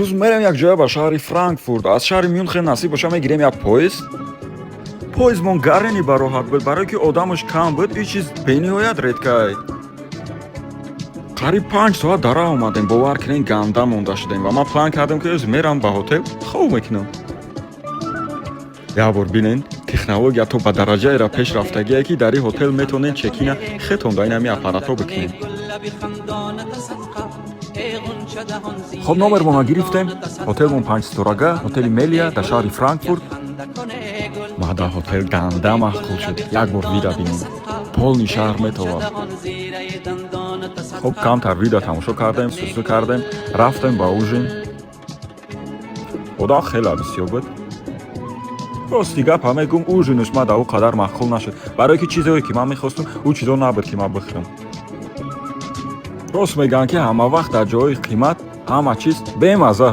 Рӯз мерем як ҷоя, ба шаҳри Франкфурт. Аз шаҳри Мюнхен, насиб боша, мегирем як поезд. Поездмон гарени бароҳат буд, барое ки одамаш кам буд. Ин чиз бениҳоят редкай. Қариб 5 соат дара омадем, бовар кунед, ганда монда шудем. Ва ман план кардам, ки ӯз мерам ба ҳотел, хоб мекунам. Як бор бинен, технология то ба дараҷаеро пеш рафтагие, ки дар ин ҳотел метавонед чекина хетон дар ин ҳами аппаратҳо бикунед. Хоб, номермонро гирифтем. Ҳотелмон панҷситорага, ҳотели Мелия дар шаҳри Франкфурт. Ма дар ҳотел ганда маъқул шуд. Як бор вида бинем, полный шаҳр метовад. Хоб, камтар вида тамошо кардем, сусу кардем, рафтем ба ужин. Одам хеле бисёр буд. Рости гап мегум, ужинаш ма да ӯ қадар маъқул нашуд, барое ки чизое, ки ман мехостум, ӯ чизо набуд, ки ман бихӯрам. Рост мегӯянд, ки ҳама вақт дар ҷои қимат ҳама чиз бемазза.